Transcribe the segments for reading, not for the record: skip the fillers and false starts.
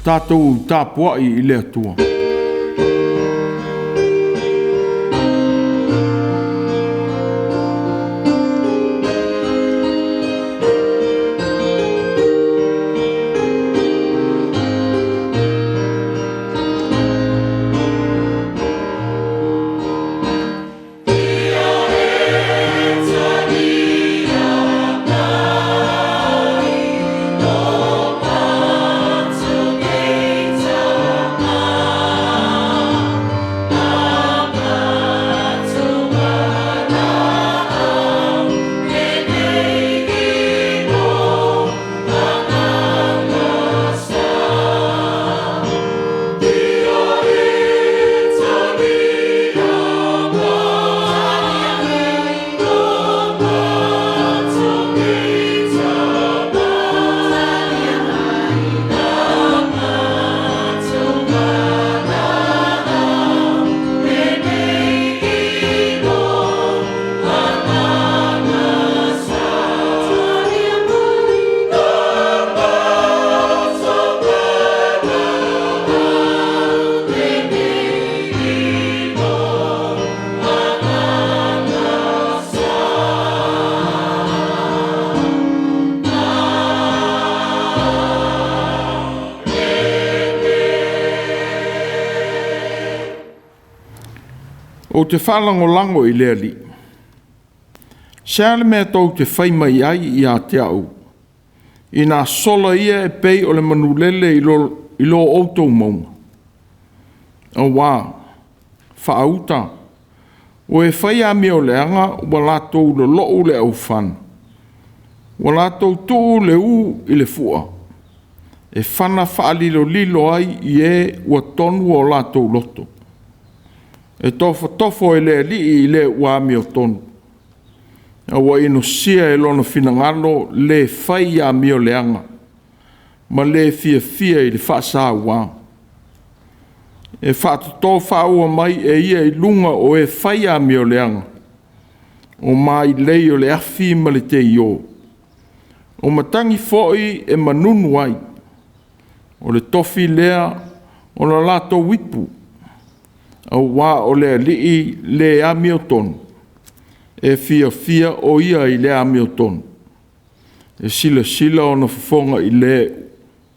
Tatou tapuai i le Atua. Ou te faalagolago i le Alii. Se a le mea tou te fai mai ai ia te au, ina sola ia e pei o le manulele i lo outou mauga? Auā faauta, ua e fai amioleaga ua latou lolou le aufana, ua latou tuu le ū i le fua, e fana faalilolilo ai i e ua tonu o latou loto. E tofotofo e le Alii i le ua amiotonu, a ua inosia e lona finagalo le fai amioleaga ma le fiafia i le faasaua. E faatoto faaua mai e ia i luga o e fai amioleaga, o mailei o le afi ma le teio, o matagi foi e manunu ai, o le tofi lea o le latou ipu, auā o le Alii le amiotonu, e fiafia o ia i le amiotonu, e silasila ona fofoga i le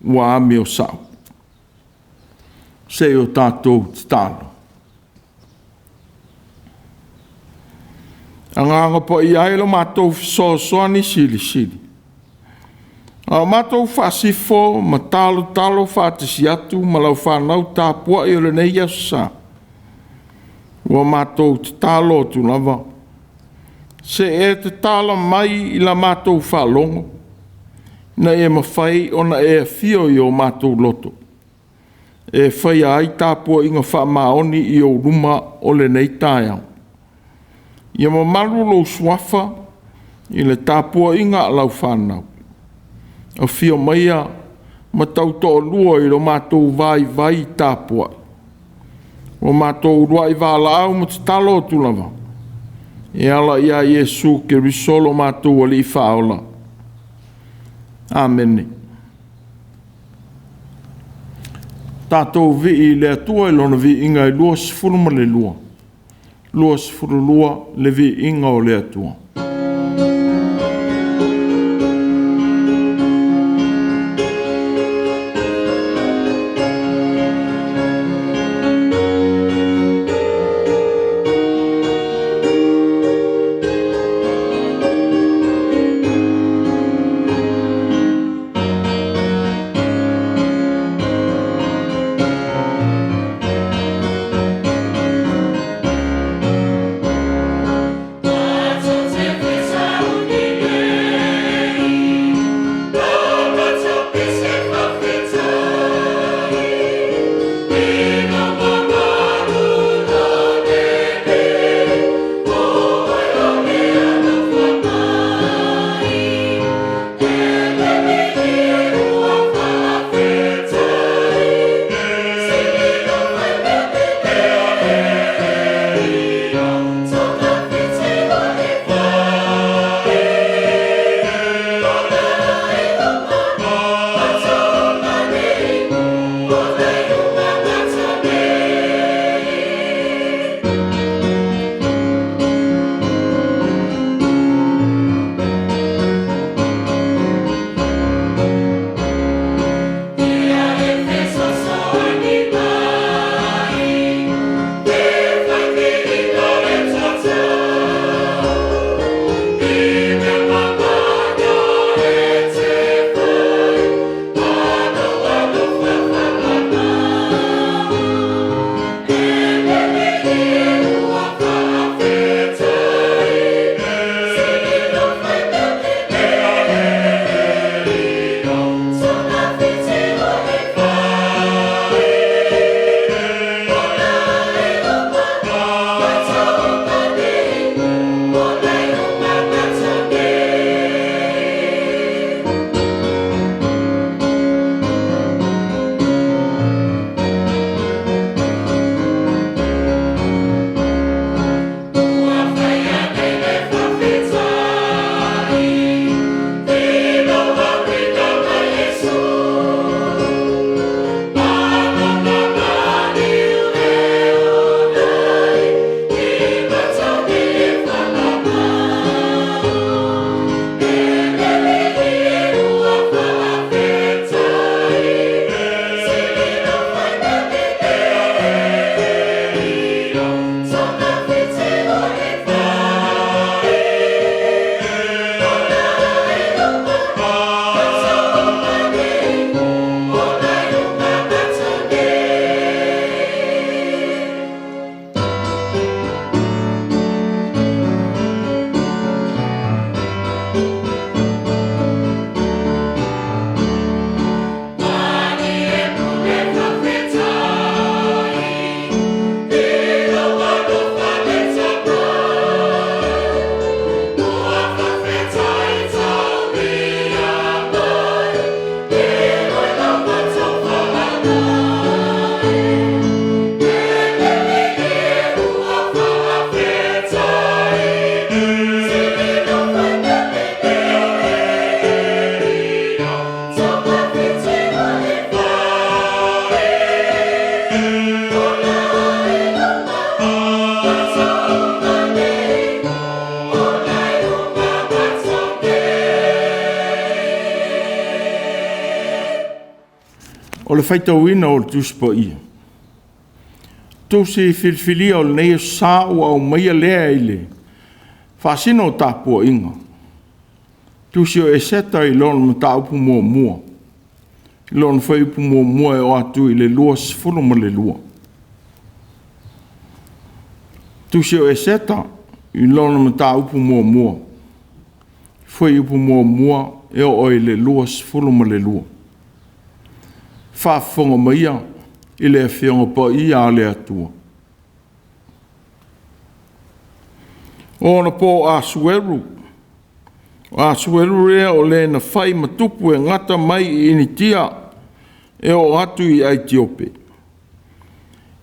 ua amio sao. Se i o tatou tatalo. Agaga Paia e, lo matou fesoasoani silisili, a o matou faasifo ma talotalo faatasi atu ma lau fanau tapuai o lenei aso sa, ua matou tatalo atu lava, se i e tatala mai i la matou faalogo, ina ia mafai ona e afio i o matou loto e faia ai tapuaiga faamaoni i ou luma o lenei taeao. Ia mamalu lou Suafa i le tapuaiga a lau fanau. Afio maia ma tautoalua i lo matou vaivai tapuai. Ua matou uluai valaau ma tatalo atu lava e ala ia Iesu Keriso lo matou Alii Faaola. Amene. Tatou vii i le Atua i lona viiga e 22, 22 le viiga o le Atua. Matou O le faitauina o le Tusi Paia. Tusi filifilia o lenei Aso Sa ua aumaia lea i le faasino o tapuaiga. Tusi o Eseta i lona mataupu muamua, i lona fuaiupu 1 e oo atu i le 22. Tusi o Eseta i lona mataupu muamua, fuaiupu 1 e oo i le 22. Faafofoga maia i le Afioga Paia a le Atua. O ona po o Asueru, o Asueru lea o le na fai ma tupu e gata mai i Initia e oo atu i Aitiope.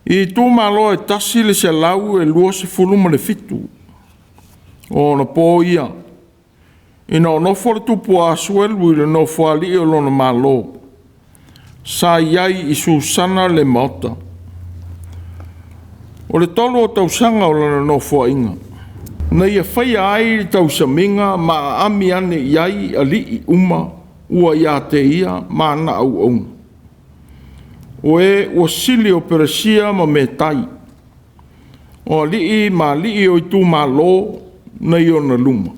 I itumalo e 127 o ona po ia, ina ua nofo le tupu o Asueru i le nofoalii o lona malo, sa i ai i Susana le maota. O le 3 o tausaga o lana nofoaiga, na ia faia ai le tausamiga ma aami ane i ai alii uma ua ia te ia ma ana auauna, o e ua sili o Peresia ma Metai, o alii ma alii o itumalo nai ona luma,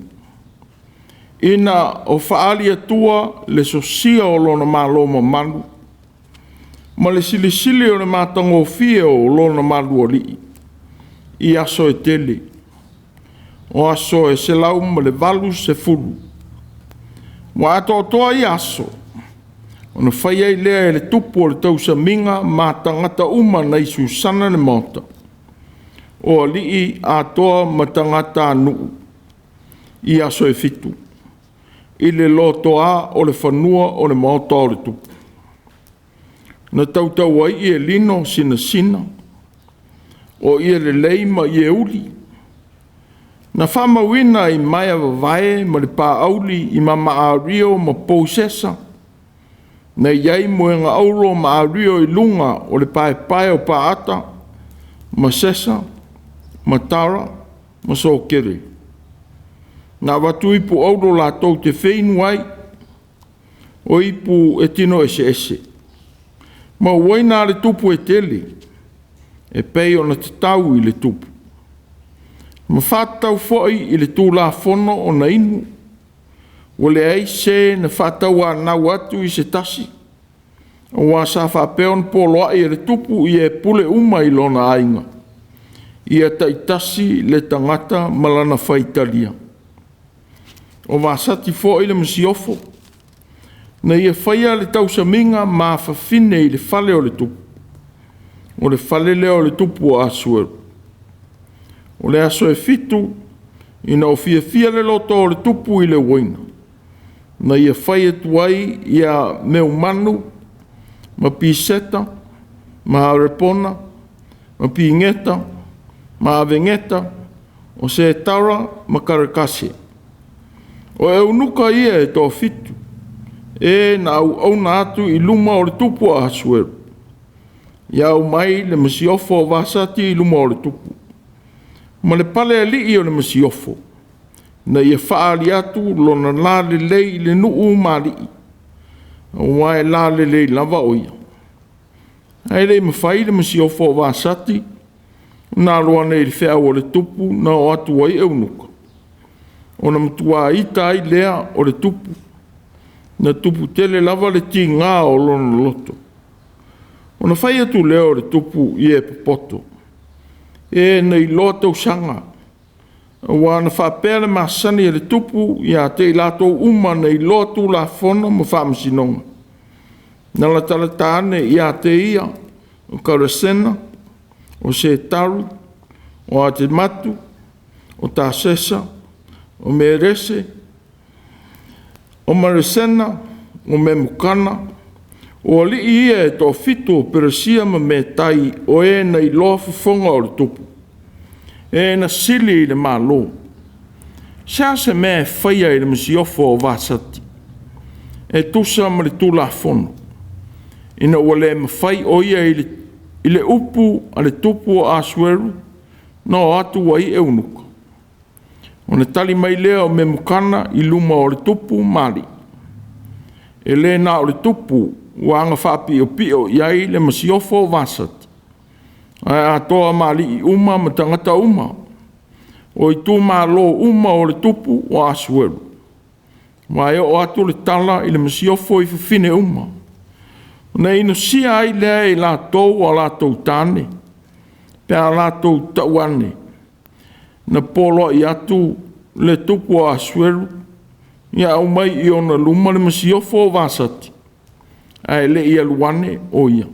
ina o faaali atua le sosia o lona Malo mamalu ma le silisili o le matagofie o lona malualii i aso e tele, o aso e 180. Ua atoatoa ia aso, ona fai ai lea e le tupu o le tausamiga ma tagata uma nai Susana le maota, o alii atoa ma tagatanuu, i aso e 7, i le lotoa o le fanua o le maota o le tupu. Na tautau ai ie lino sinasina, o ie lelei ma ie uli. Na faamauina i maea vavae ma le paauli i mama ario ma pou sesa, na i ai moega auro ma ario i luga o le paepae o paata ma sesa ma tara ma sokele. Na avatu ipu auro latou te feinu ai, o ipu e tino eseese, ma uaina a le tupu e tele, e pei ona tatau i le tupu. Ma faatatau foi i le tulafono ona inu, ua leai se na faatauanau atu i se tasi, aua sa faapea ona poloai e le tupu i e pule uma i lona aiga, ia taitasi le tagata ma lana faitalia. O Vasati foi le masiofo, na ia faia le tausamiga ma fafine i le fale o le tupu, o le fale lea o le tupu o Asueru. O le aso e 7, ina o fiafia le loto o le tupu i le uaina, na ia fai atu ai ia Meumanu ma Piseta ma Harepona ma Pigeta ma Avegeta, o Setara ma Karekase. O eunuka ia e toafitu, e na auauna atu i luma o le tupu o Asueru. Ia aumai le masiofo o Vasati i luma o le tupu, ma le palealii o le masiofo, na ia faaali atu lona lalelei i le nuu ma alii, aua e lalelei lava o ia. Ae le i mafai le masiofo o Vasati na alu ane i le feau a le tupu na o atu ai eunuka, ona matua ita ai lea o le tupu, na tupu tele lava le tiga o lona loto. Ona fai atu lea o le tupu i e popoto, e na iloa tausaga, aua na faapea le masani a le tupu ia te i latou uma na iloa tulafono ma faamasinoga, na latalata ane ia te ia o Karesena, o Setaru, o Atematu, o Tasesa, o Merese, o Maresena, o Memukana, o alii ia e toafitu o Peresia ma Metai, o e na iloa fofoga o le tupu, e na sili i le Malo. Se a se mea e faia i le masiofo o Vasati, e tusa ma le tulafono, ina ua le mafai o ia i le upu a le tupu o Asueru na o atu ai eunuka. Ona tali mai lea o Memukana i luma o le tupu ma alii. E le na o le tupu ua agafaapiopio i ai le masiofo o Vasati, ae atoa ma alii uma ma tagata uma o itumalo uma o le tupu o Asuelu. Aua e oo atu le tala i le masiofo i fafine uma, ona inosia ai lea e i latou a latou tane, pe a latou tau ane, na poloai atu le tupu o Asuelu ia aumai i ona luma le masiofo o Vasati, ae le i alu ane o ia.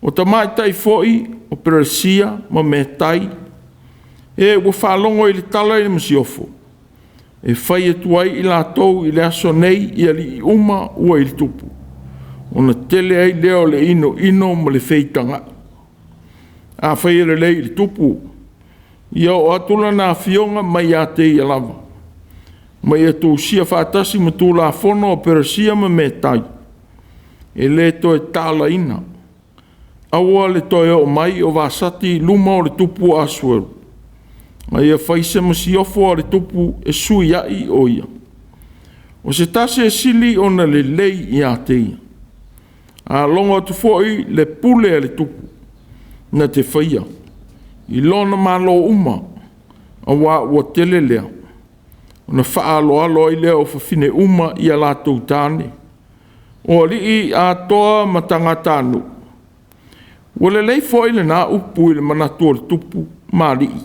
O tamaitai foi o Peresia ma Metai, e ua faalogo i le tala i le masiofo, e fai atu ai i latou i le aso nei i alii uma ua i le tupu, ona tele ai lea o le inoino ma le feitagai. Afai e lelei i le tupu, ia oo atu lana afioga mai ia te ia lava, ma ia tusia faatasi ma Tulafono a Peresia ma Metai, e le toe taalaina. Aua le toe oo mai o Vasati i luma o le tupu o Asuelu, ma ia fai se masiofo a le tupu e sui ai o ia. O se tasi e sili ona lelei ia te ia. A logo atu foi le pule a le tupu na te faia i lona malo uma, aua ua tele lea, ona faaaloalo ai lea o fafine uma i a latou tane, o alii atoa ma tagatanuu. Ua lelei foi lena upu i le manatu o le tupu ma alii,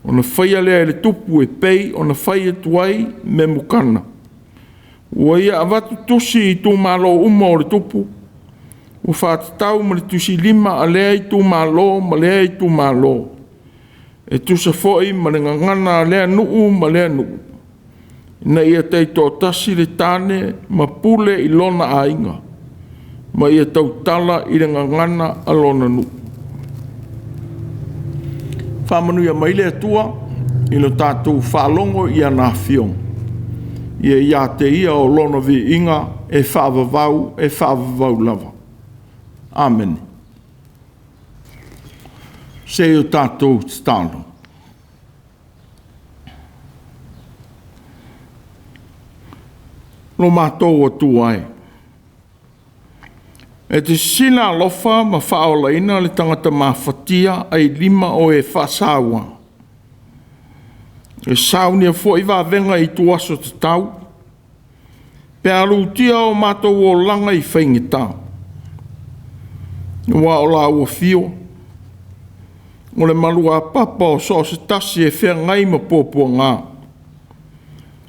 ona faia lea e le tupu e pei ona fai atu ai Memukana. Ua ia avatu tusi i itumalo uma o le tupu, ua faatatau ma le tusilima a lea itumalo ma lea itumalo, e tusa foi ma le gagana a lea nuu ma lea nuu, ina ia taitoatasi le tane ma pule i lona aiga, ma ia tautala i le gagana a lona nuu. Faamanuia mai le Atua i lo tatou faalogo i ana Afioga. Ia ia te Ia o Lona viiga e faavavau, e faavavau lava. Amene. Se i o tatou tatalo. Lo matou Atua e, e te sisina alofa ma faaolaina le tagata mafatia ailima o e faasaua. E saunia foi vavega i ituaso tatau, pe a lutia o matou olaga i faigata. Aua o lau afio, o le maluapapa o so o se tasi e feagai ma puapuaga,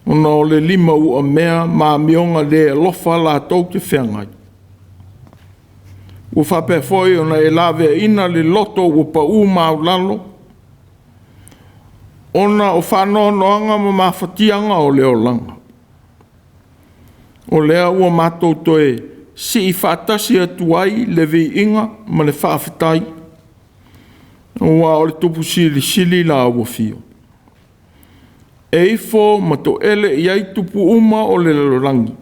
ona o le limauamea ma amioga le alofa latou te feagai. Ua faapea foi ona e laveaiina le loto ua pau maualalo, ona o faanoanoaga ma mafatiaga o le olaga. O lea ua matou toe sii faatasi atu ai le viiga ma le faafetai, aua o le Tupu Silisili la ua afio. E ifo ma toele i ai tupu uma o le lalolagi.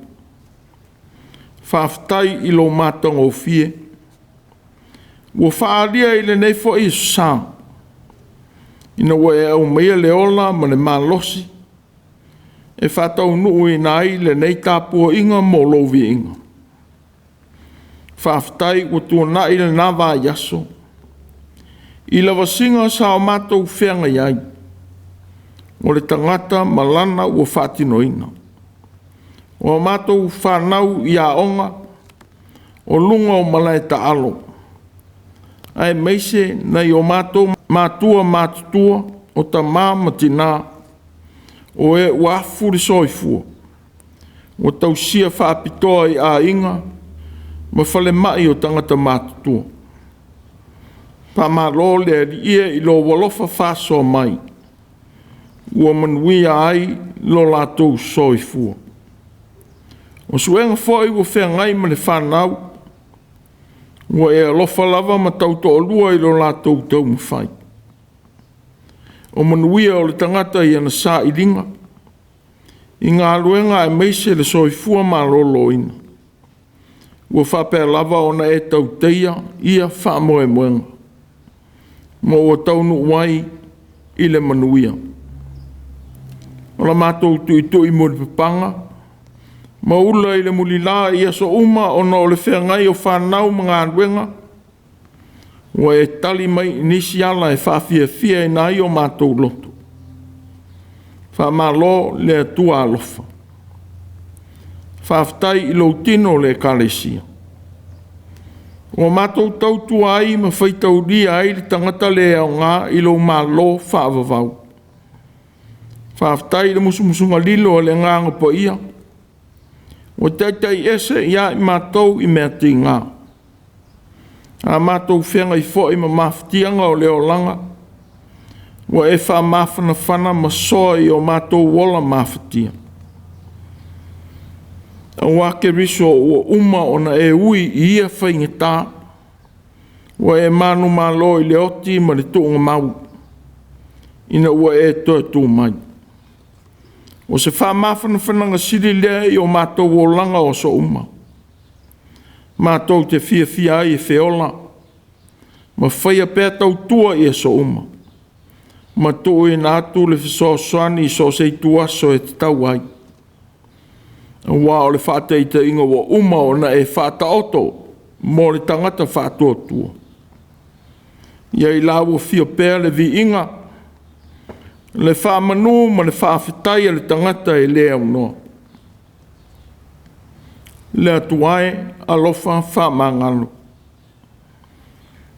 Faafetai i lo matagofie ua faaalia i lenei foi aso sa, ina ua e aumaia le ola ma le malosi e faataunuuina ai lenei tapuaiga mo lou viiga. Faafetai ua tuanai lena vaiaso i lavasiga sa o matou feagai ai, o le tagata ma lana ua faatinoina. O matou fanau i aoga, o luga o malae taalo, aemaise nai o matou matua matutua, o tama ma tina, o e ua afu le soifua, ua tausia faapitoa i aiga ma falemai o tagata matutua. Faamalo le Alii e i lou alofa faasoa mai, ua manuia ai lo latou soifua. O suega foi ua feagai ma le fanau, ua e alofa lava ma tautoalua i lo latou taumafai. O manuia o le tagata i ana sailiga, i galuega aemaise le soifua maloloina, ua faapea lava ona e tautaia ia faamoemoega, ma ua taunuu ai i le manuia. O la matou tuitui mulipapaga Ma ula i le mulila i aso uma ona o le feagai o fanau ma galuega, ua e tali mai i nisi ala e faafiafiaina ai o matou loto. Faamalo le Atua alofa. Faafetai i lou tino le Ekalesia. Ua matou tautua ai ma faitaulia ai le tagata le aoga i lou malo faavavau. Faafetai i le musumusuga lilo a le Agaga Paia, ua taitai ese ia i matou i mea tiga. A matou feagai foi ma mafatiaga o le olaga, ua e faamafanafana ma soa i o matou ola mafatia. Aua Keriso ua uma ona e ui i ia faigata, ua e manumalo i le oti ma le tuugamau, ina ua e toe tu mai. O se faamafanafanaga sili lea i o matou olaga o aso uma, matou te fiafia ai e feola ma faia pea tautua i aso uma, ma tuuina atu le fesoasoani i so o se ituaso e tatau ai, aua o le faataitaiga ua uma ona e faataoto mo le tagata faatuatua. Ia i lauofia pea le viiga, le faamanu ma le faafetai a le tagata e le aunoa. Le Atua e, alofa faamagalo.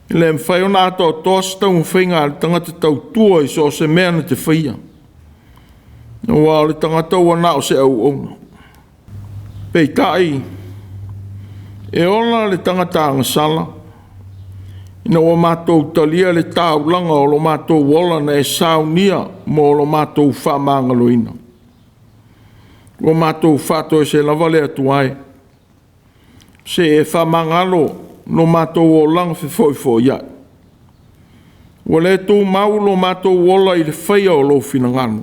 E le mafai ona atoatoa se taumafaiga a le tagata tautua i so o se mea na te faia, aua o le tagata ua na o se auauna. Peitai, e ola le tagata agasala ina ua matou talia le taulaga o lo matou ola na e saunia mo lo matou faamagaloina. Ua matou faatoese lava le Atua e, se i e faamagalo lo matou olaga fefoifoiai. Ua le tumau lo matou ola i le faia o lou finagalo,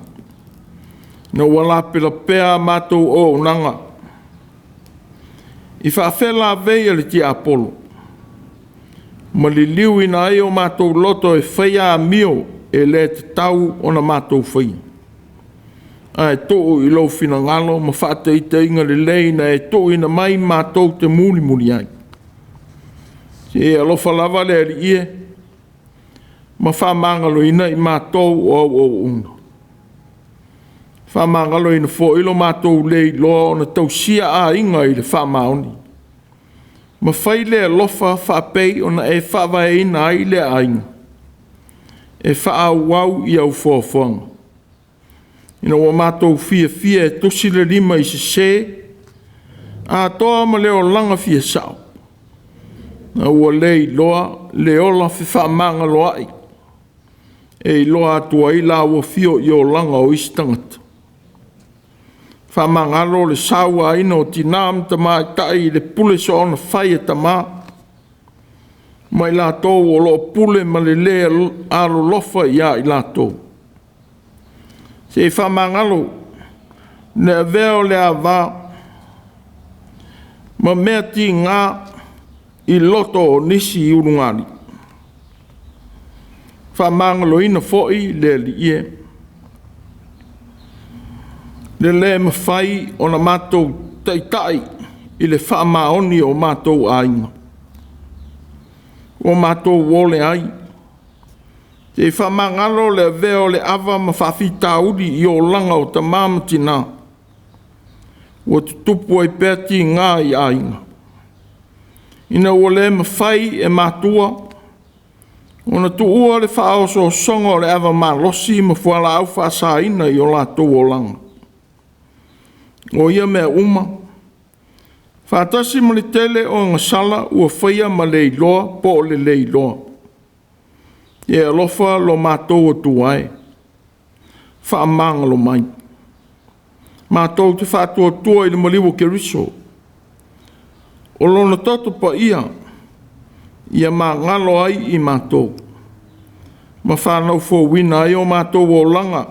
ina ua lapelapea a matou auaunaga i faafela avei a le tiapolo, ma liliuina ai o matou loto e faia amio e le tatau ona matou faia, ae tuu i lou finagalo ma faataitaiga lelei na e tuuina mai matou te mulimuli ai. Se e alofa lava le Alii e, ma faamagaloina i matou o au auauna. Faamagaloina foi lo matou le iloa ona tausia aiga i le faamaoni, ma fai le alofa faapei ona e faavaeina ai lea aiga, e faaauau i au foafoaga. Ina ua matou fiafia e tusi le lima i sese, atoa ma le olaga fia sao, a ua le iloa le ola fefaamagaloai e iloa atu ai lauafio i olaga o isi tagata. Faamagalo le sauaina o tina ma tamaitai i le pule soona fai a tama ma i latou o lo o pule ma le le alolofa ia i latou. Se i faamagalo le avea o le ava ma mea tiga i loto o nisi ulugalii. Faamagaloina foi le Alii e, le le mafai ona matou taitai i le faamaoni o matou aiga, ua matou o leai. Se i faamagalo le avea o le ava ma faafitauli i olaga o tama ma tina, ua tutupu ai pea tiga i aiga, ina ua le mafai e matua ona tuua le faaosoosoga o le ava malosi ma fualaau faasaina i o latou olaga. O ia mea uma, faatasi ma le tele o agasala ua faia ma le iloa po o le le iloa. E alofa lo matou Atua e, faamagalo mai. Matou te faatuatua i le maliu o Keriso, o lona toto paia ia magalo ai i matou, ma fanau fouina ai o matou olaga,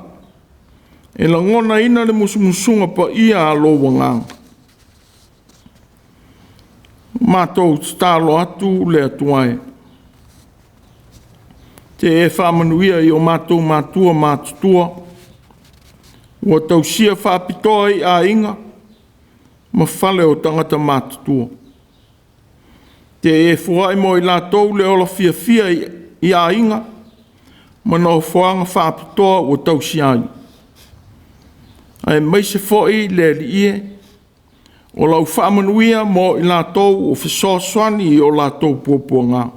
e lagonaina le musumusuga paia a lou Agaga. Matou tatalo atu le Atua e, te e faamanuia i o matou matua matutua, ua tausia faapitoa i aiga, ma fale o tagata matutua. Te e foai mo i latou le ola fiafia i aiga ma nofoaga faapitoa ua tausia ai, aemaise foi le Alii e, o lau faamanuia mo i latou ua fesoasoani i o latou puapuaga.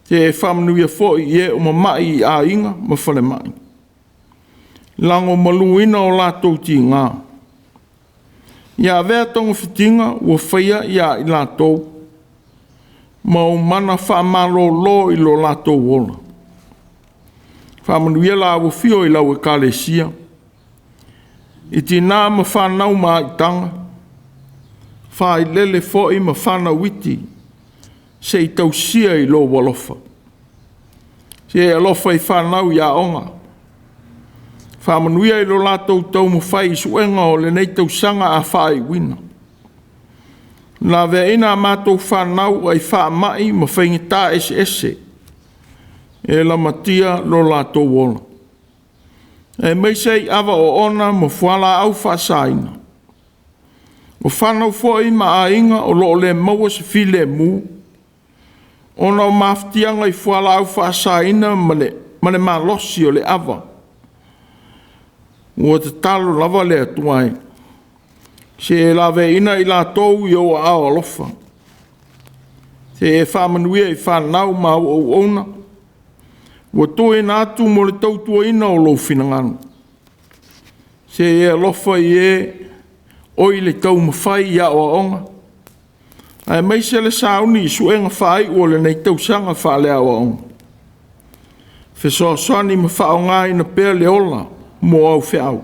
Te e faamanuia foi i e ua mamai i aiga ma falemai, lagomaluina o latou tiga. Ia avea togafitiga ua faia ia i latou ma ou mana faamalolo i lo latou ola. Faamanuia le auafio i lau Ekalesia, i tina ma fanau maitaga, failele foi ma fanau iti, se i tausia i lou alofa. Se i e alofa i fanau i aoga, faamanuia i lo latou taumafai i suega o lenei tausaga a faaiuina. Laveaina a matou fanau ai faamai ma faigata eseese e lamatia lo latou ola, aemaise ai ava oona ma fualaau faasaina. O fanau foi ma aiga o lo o le maua se filemu, ona o mafatiaga i fualaau faasaina ma le malosi o le ava. Ua tatalo lava le Atua e, se e laveaiina i latou i ou aao alofa, se e faamanuia i fanau ma au auauna ua tuuina atu mo le tautuaina o lou finagalo. Se e alofa i e o i le taumafai i aoaoga, aemaise le sauni i suega faaiu o lenei tausaga faale-aoaoga. Fesoasoani ma faaaogaina pea le ola mo au feau.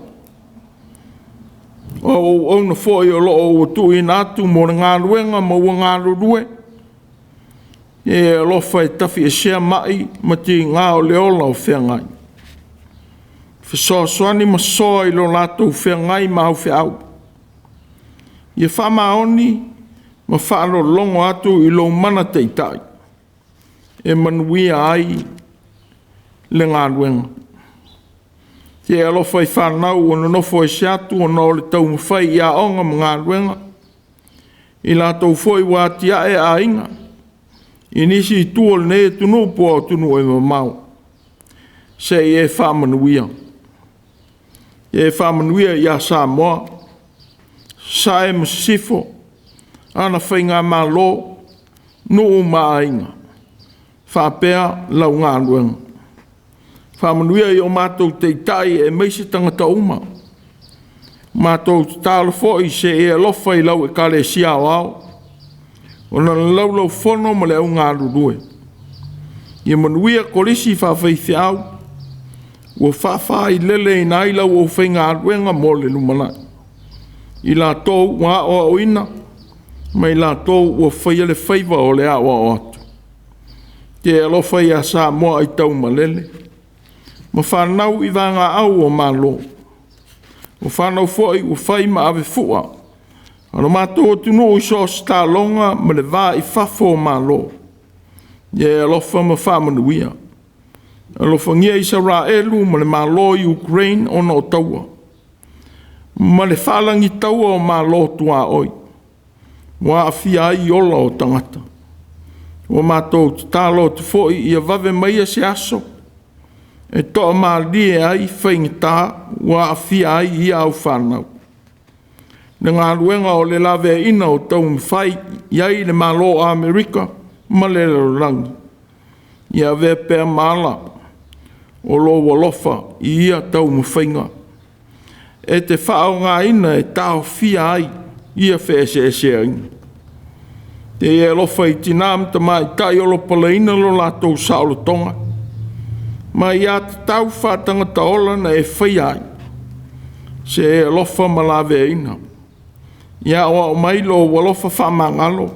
O auauna foi o lo o ua tuuina atu mo le galuega ma ua galulue, ia e alofa e tafiesea mai ma tiga o le ola o feagai. Fesoasoani ma soa i lo latou feagai ma au feau. Ia faamaoni ma faalologo atu i lou mana taitai e manuia ai le galuega. Se alofa i fanau ua nonofo ese atu ona o le taumafai i aoga ma galuega, i latou foi ua atiae aiga i nisi itu o lenei atunuu po o atunuu e mamao, se i e faamanuia. Ia e faamanuia ia Samoa, Sasae ma Sisifo, ana faigamalo, nuu ma aiga, faapea lau galuega. Faamanuia i o matou taitai aemaise tagata uma. Matou tatalo foi se i e alofa i lau Ekalesia Aoao, o lana Laulau-a-Fono ma le au galulue. Ia manuia kolisi faafaifeau ua faafaileleina ai lau aufaigaluega mo le lumanai, i latou ua aoaoina ma i latou ua faia le faiva o le aoao atu. Ia e alofa ia Samoa aitaumalele ma fanau i vagaau o Malo, o fanau foi ua fai ma avefua a lo matou atunuu i so o se taaloga ma le va i fafo o Malo. Ia e alofa ma faamanuia. Alofagia Isaraelu ma le Malo o Ukraine ona o taua, ma le faalagitaua o Malo tuaoi ua aafia ai ola o tagata. Ua matou tatalo atu foi ia vave maia se aso e toamalie ai faigata ua aafia ai ia au fanau. Le galuega o le laveaiina o taumafai i ai le Malo o Amerika ma le lalolagi, ia avea pea ma ala o lou alofa i ia taumafaiga e te faaaogaina e taofia ai ia feeseeseaiga. Ia e alofa i tina ma tamaitai o lo o paleina lo latou saolotoga ma aiatatau faa-tagata ola na e faia ai, se e alofa ma laveaiina. Ia aoao mai lou alofa faamagalo,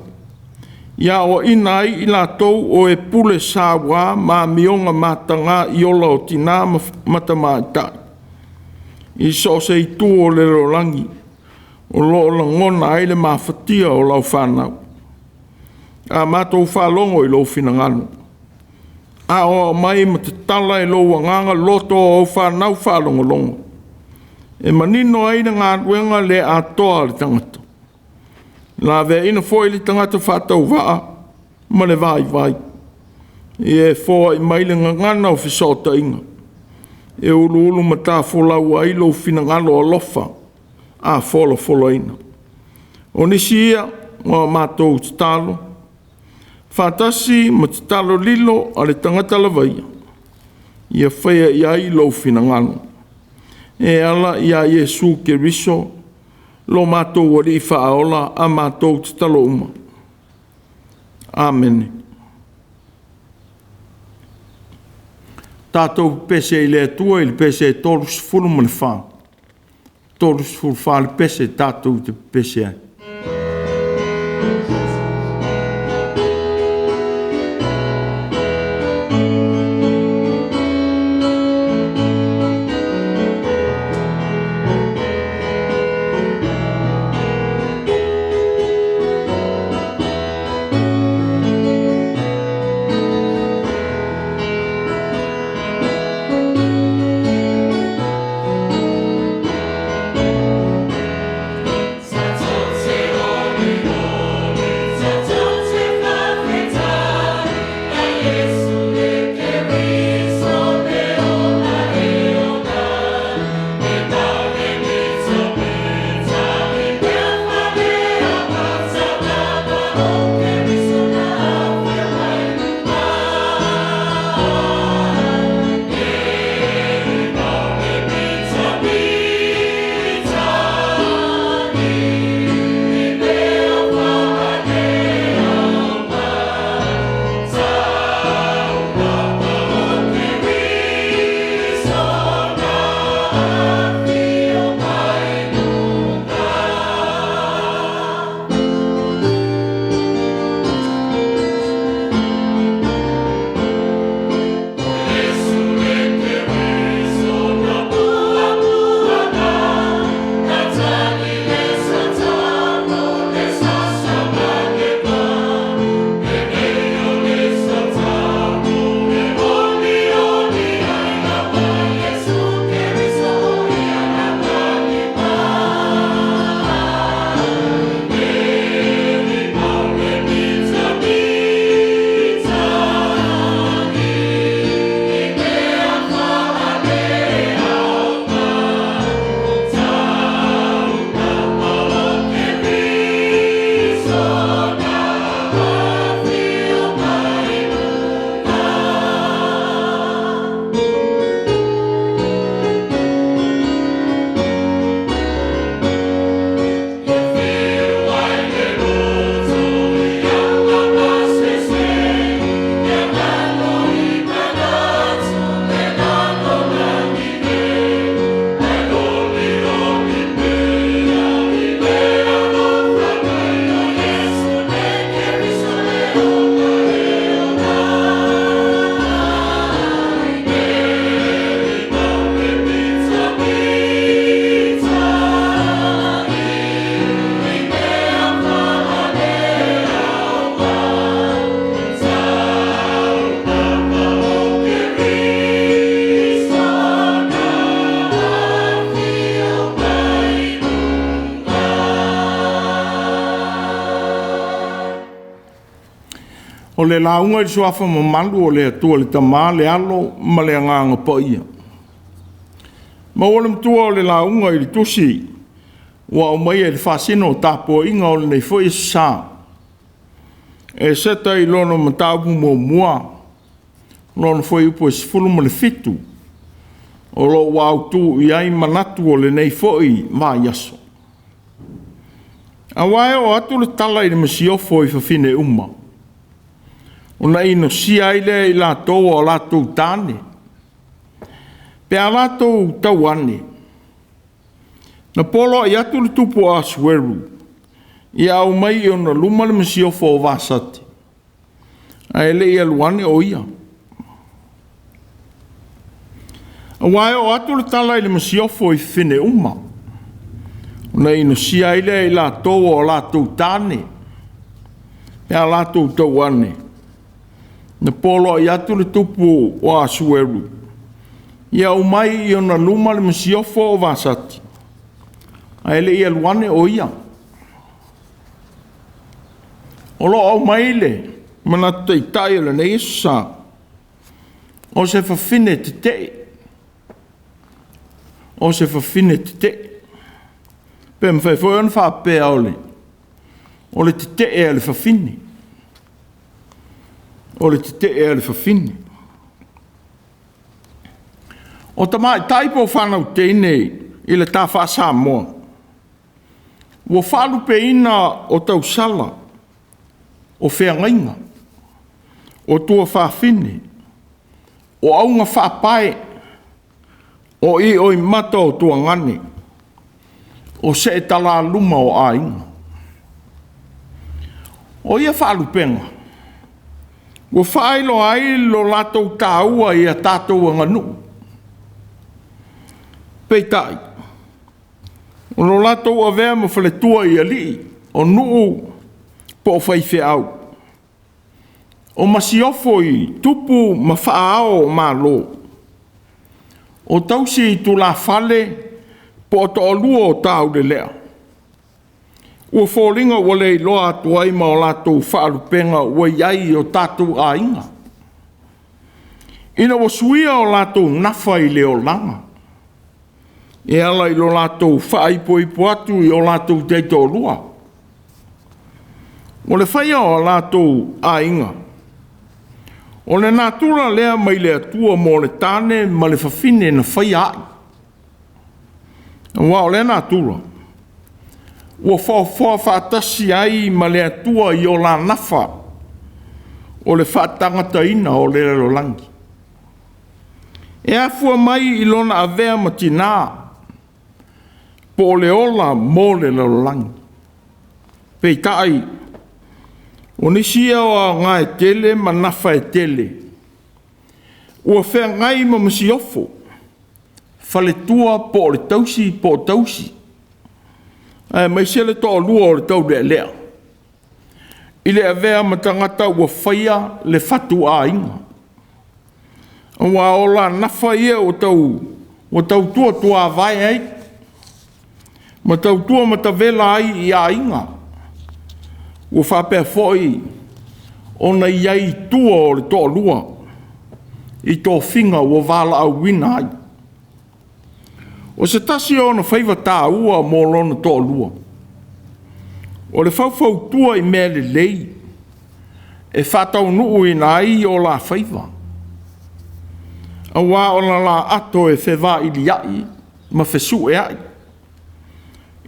ia aoaina ai i latou o e pule saua ma amioga mataga i ola o tina ma tamaitai i so o se itu o le lalolagi o lo o lagona ai le mafatia o lau fanau. A matou faalogo i lou finagalo, aoao mai ma tatala e lou agaga loto o au fanau faalogologo. E manino ai le galuega le atoa a le tagata, laveaina foi le tagata faatauvaa ma le vaivai. Ia e foai mai le gagana o fesootaiga, e uluulu matafolau ai lou finagalo alofa a folafolaina. O nisi ia o a matou tatalo, faatasi ma tatalo lilo a le tagata lava ia, ia faia i ai lou finagalo. E ala ia Iesu Keriso lo matou Alii Faaola a matou tatalo uma. Amene. Tatou pepese i le Atua i le pese 34, 34 le pese tatou te pepese ai. O le lauga i le suafa mamalu o le Atua le Tama, le Alo ma le Agaga Paia. Maua le matua o le lauga i le tusi ua aumaia i le faasino tapuaiga o lenei foi aso sa. Eseta i lona mataupu muamua, lona fuaiupu e 17, o lo o ua autu i ai manatu o lenei foi vaiaso. Aua e oo atu le tala i le masiofo i fafine uma, ona inosia ai lea e i latou a latou tane, pe a latou tau ane, na poloai atu le tupu o Asueru, ia aumai i ona luma le masiofo o Vasati, ae le i alu ane o ia. Aua e oo atu le tala i le masiofo i fafine uma, ona inosia ai lea e i latou a latou tane, pe a latou tau ane, na poloai atu le tupu o Asueru, ia aumai i ona luma le masiofo o Vasati, Ae le i alu ane o ia. O lo o aumai le manatu taitai o lenei aso sa, o se fafine tetee, o se fafine tetee. Pe mafai foi ona faapea o le tetee a le fafine, o le tetee a le fafine. O tamaitai po o fanau teine i le ta faa-Samoa, ua faalupeina o tausala, o feagaiga, o tuafafine, o augafaapae, o ioimata o tuagane, o seetalaluma o aiga. O ia faalupega ua faailoa ai lo latou taua ia tatou aganuu. Peitai, o lo latou avea ma faletua i alii, o nuu po o faifeau, o masiofo i tupu ma faaao o Malo, o tausi i tulafale po o toalua o taulelea, ua foliga ua le iloa atu ai ma o latou faalupega ua i ai i o tatou aiga, ina ua suia o latou nafa i le olaga, e ala i lo latou faaipoipo atu i o latou taitoalua. O le faia o latou aiga, o le natura lea mai le Atua mo le tane ma le fafine na faia ai. Aua o lea natura ua foafoa faatasi ai ma le Atua i o la nafa o le faatagataina o le lalolagi. E afua mai i lona avea ma tinā po o le ola mo le lalolagi. Peitai, o nisi ia o aoga e tele ma nafa e tele ua feagai ma masiofo, faletua po o le tausi po o tausi, aemaise le toalua o le taulealea, i le avea ma tagata ua faia le fatuaiga. Aua o la nafa ia ua tautua tuavae ai, ma tautua matavela ai i aiga, ua faapea foi ona i ai i tua o le toalua i tofiga ua valaauina ai. O se tasi o ona faiva taua mo lona toalua, o le faufautua i mea lelei e faataunuuina ai o la faiva, aua o le la ato e fevailiai ma fesueai,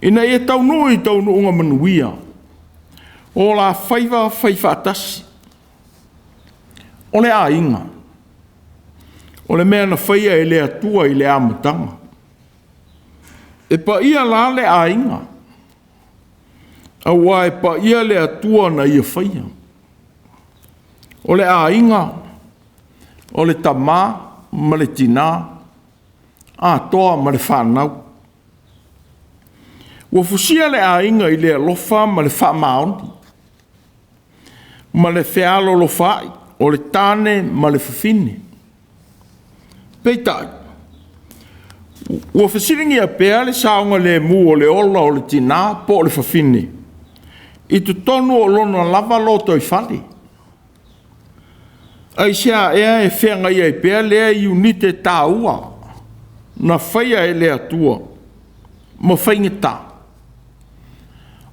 ina ia taunuu i taunuuga manuia o la faiva faifaatasi. O le aiga, o le mea na faia e le Atua i le amataga. E paia la le aiga, aua e paia le Atua na ia faia. O le aiga, o le tama ma le tina, atoa ma le fanau. Ua fusia le aiga i le alofa ma le faamaoni, ma le fealolofaai o le tane ma le fafine. Peitai, ua fesiligia pea le saogalemu o le ola o le tinā po o le fafine i totonu o lona lava lotoifale. Aisea ea e feagai ai pea lea iunite taua na faia e le Atua ma faigata,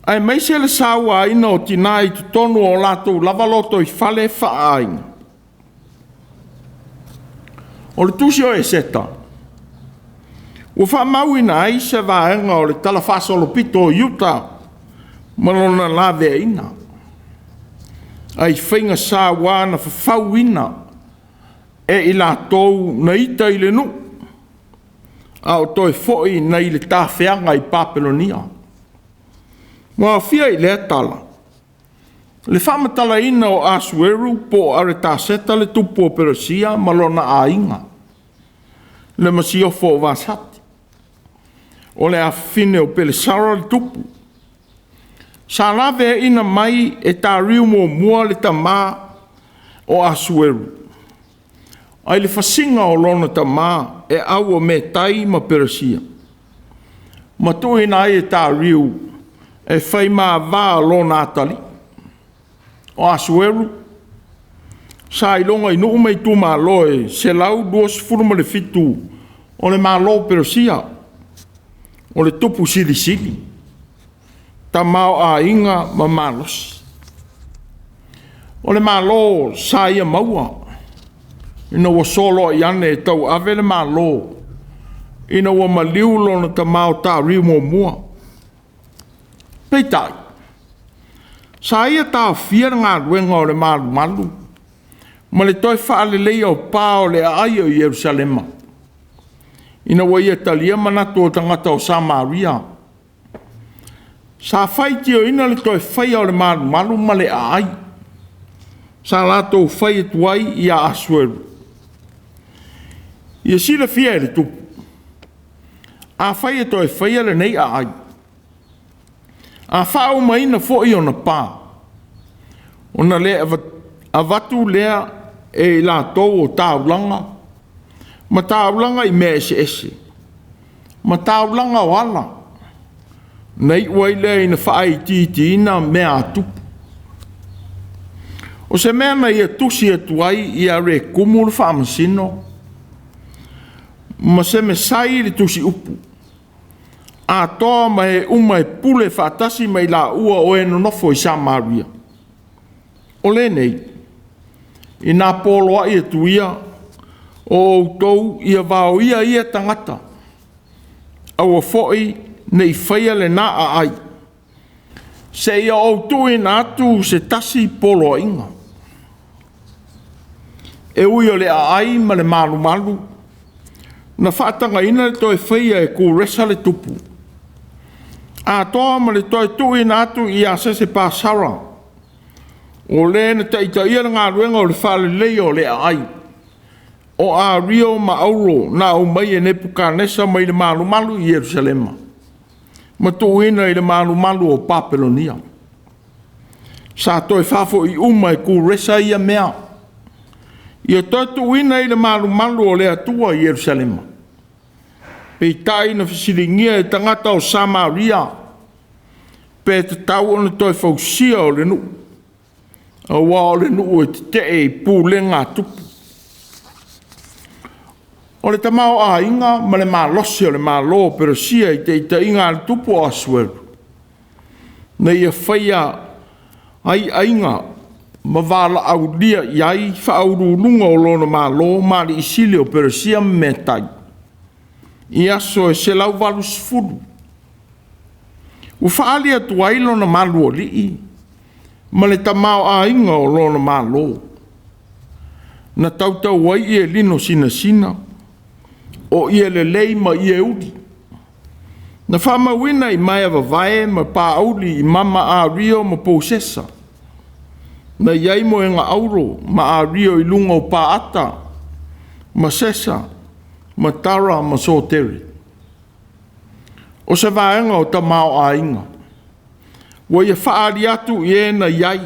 aemaise le sauaina o tina i totonu o latou lava lotoifale faaaiga. O le tusi o Eseta ua faamauina ai se vaega o le talafaasolopito o Iuta ma lona laveaiina, ai faiga saua na fafauina e i latou na ita i le nuu, a o toe foi nai le tafeaga i Papelonia. Ua aofia i lea tala le faamatalaina o Asueru po o Aretaseta le tupu o Peresia ma lona aiga, le masiofo o Vasati, o le afafine o Pelesara le tupu. Sa laveaiina mai e Tariu muamua le tama o Asueru, ai le fasiga o lona tama e au o Metai ma Peresia. ma tuuina ai e Tariu e fai ma va o lona atalii. O Asuelu sa iloga i nuu ma itumalo e 127 o le Malo o Pelosia, o le tupu silisili, tamaoaiga ma malosi. O le Malo sa ia maua ina ua soloai ane e tauave le Malo ina ua maliu lona tama o Tariu muamua. Peitai, sa ia taofia le galuega o le malumalu ma le toe faaleleia o pa o le aai o Yerusalema, ina ua ia talia manatu o tagata o Samaria. Sa faitioina le toe faia o le malumalu ma le aai, sa latou fai atu ai ia Asuelu. Ia silafia e le tupu, afai e toe faia lenei aai, a faaumaina foi ona pa, ona le avatu lea e i latou o taulaga ma taulaga i mea eseese, ma taulaga o ala, na iu ai lea ina faaitiitiina mea a tupu. O se mea na ia tusi atu ai ia Rekumu le faamasino ma Semesai le tusiupu, atoa ma e uma e pule faatasi ma i laua o e nonofo i Samaria. O lenei, ina poloai atu ia o outou ia vaoia ia tagata, aua foi ne i faia lena aai, seia ou tuuina atu se tasi poloaiga. E ui o le aai ma le malumalu, na faatagaina le toe faia e Kuresa le tupu, atoa ma le toe tuuina atu ia Sesepasara, o le na taitaia le galuega o le faaleleia o le aai, o Ario ma Auro na aumai e Nepukanesa mai le malumalu i Yerusalema, ma tuuina i le malumalu o Papelonia. Sa toe faafoi uma e Kuresa ia mea, ia toe tuuina i le malumalu o le Atua i Yerusalema. Peitai na fesiligia e tagata o Samaria, pe tatau ona toe fausia o le nuu, aua o le nuu e tetee i pulega a tupu. O le tamaoaiga ma le malosi o le Malo o Pelosia i taitaiga a le tupu o Asuelu, na ia faia ai aiga ma valaaulia i ai faauluuluga o lona malo ma alii sili o Pelosia ma Metai i aso e 180. Ua faaali atu ai lona malualii ma le tamaoaiga o lona malo. Na tautau ai ie lino sinasina, o ie lelei ma ie uli. Na faamauina i maea vavae ma paauli i mama ario ma pousesa. Na i ai moega auro ma ario i luga o paata ma sesa ma tara ma sotere. O se vaega o tamaoaiga ua ia faaali atu i e na i ai,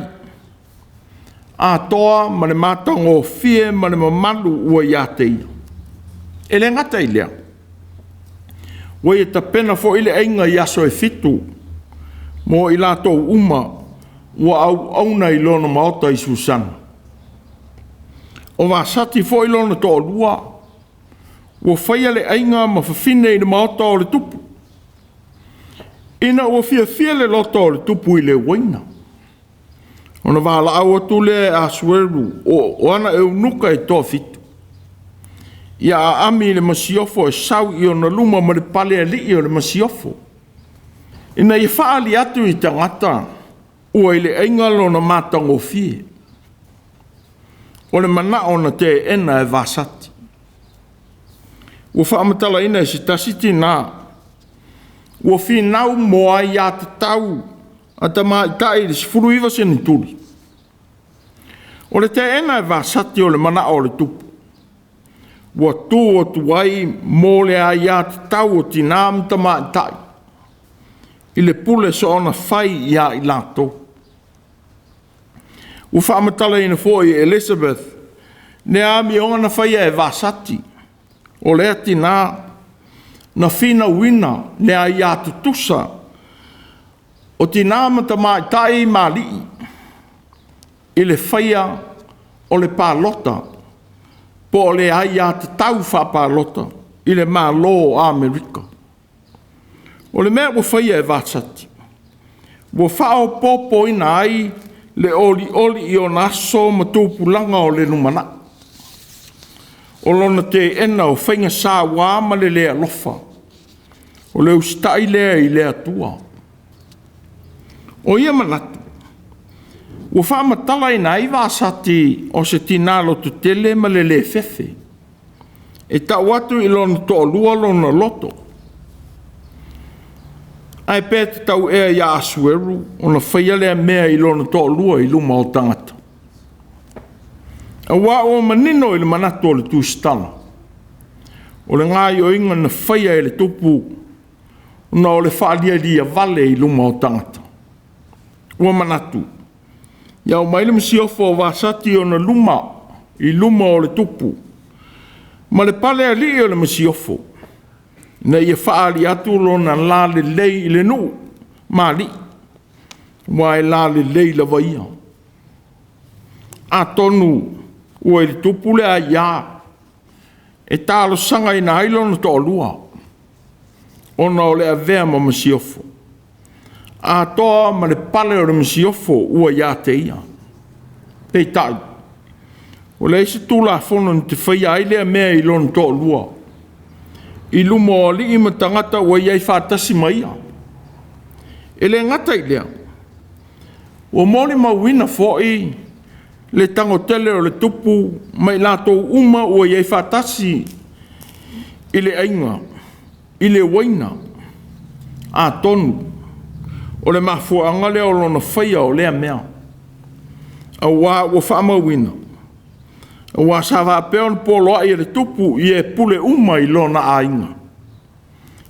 atoa ma le matagofie ma le mamalu ua ia te ia. E le gata i lea, ua ia tapena foi le aiga i aso e 7 mo i latou uma ua auauna i lona maota i Susana. O Vasati foi lona toalua, ua faia le aiga ma fafine i le maota o le tupu. Ina ua fiafia le loto o le tupu i le uaina, ona valaau atu lea e Asuelu o ana eunuka e toafitu, ia aami i le masiofo e sau i ona luma ma le palealii o le masiofo, ina ia faaali atu i tagata ua i le aiga lona matagofie. O le manao na teena e Vasati. Ua faamatalaina e se tasi tinā, ua finau mo aiatatau a tamaitai i le 19 seneturi. O le teena e Vasati o le manao o le tupu, ua tu atu ai mo le aiatatau o tinā ma tamaitai i le pule soona fai ia i latou. Ua faamatalaina foi e Elizabeth le amioga na faia e Vasati, o lea tinā na finauina le aia tutusa o tinā ma tamaitai ma alii i le faia o le palota po o le aiatatau faapalota i le Malo o Amerika. O le mea ua faia e Vasati, ua faaopoopoina ai le olioli i ona aso ma tupulaga o le lumanai. O lona teena o faiga saua ma le le alofa, o le usitai lea i le Atua. O ia manatu ua faamatalaina ai Vasati o se tina lototele ma le le fefe, e tau atu i lona toalua lona loto. Ae pe tatau ea ia Asueru ona faia lea mea i lona toalua i luma o tagata? Aua ua manino i le manatu o le Tusitala, o le gaoioiga na faia e le tupu ona o le faalialia vale i luma o tagata. Ua manatu, ia aumai le masiofo o Vasati i ona luma i luma o le tupu ma le palealii o le masiofo, ina ia faaali atu lona lalelei i le nuu ma alii, aua e lalelei lava ia. Atonu ua i le tupu le aia e talosagaina ai lona toalua, ona o le avea ma masiofo, atoa ma le pale o le masiofo ua ia te ia. Peitai, ua leai se Tulafono na te faia ai lea mea i lona toalua, i luma o alii ma tagata ua i ai faatasi ma ia. E le gata i lea, ua molimauina foi le tago tele o le tupu ma i latou uma ua i ai faatasi i le aiga, i le uaina. Atonu o le mafuaaga lea o lona faia o lea mea, aua ua faamauina, aua sa faapea ona poloai e le tupu i e pule uma i lona aiga,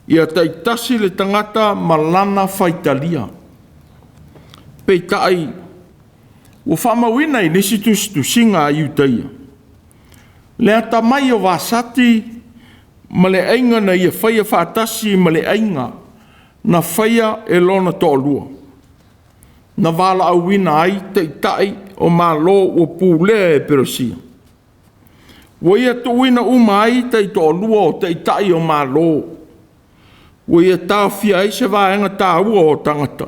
ia taitasi le tagata ma lana faitalia. Peitai, ua faamauina i nisi tusitusiga a Iutaia le atamai o Vasati ma le aiga na ia faia faatasi ma le aiga na faia e lona toalua, na valaauina ai taitai o Malo ua pulea e Peresia. Ua ia tuuina uma ai taitoalua o taitai o Malo, ua ia taofia ai se vaega taua o tagata,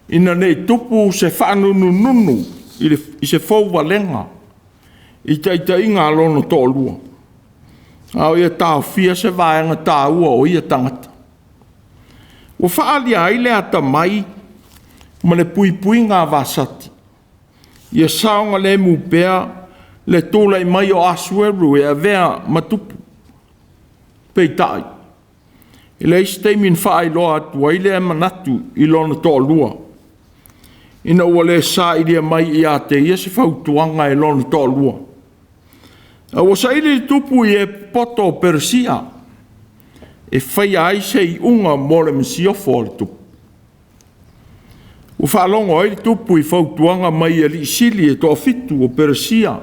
ina ne i tupu se faanunununu i se fouvalega i taitaiga a lona toalua, a o ia taofia se vaega taua o ia tagata. Ua faaalia ai le atamai ma le puipuiga a Vasati, ia saogalemu pea le tulai mai o Asueru e avea ma tupu. Peitai, e leai se taimi na faailoa atu ai lea manatu i lona toalua, ina ua le sailia mai ia te ia se fautuaga e lona toalua. A ua saili le tupu i e popoto o Peresia e faia ai se iuga mo le masiofo a le tupu. Ua faalogo ai le tupu i fautuaga mai alii sili e toafitu o Peresia,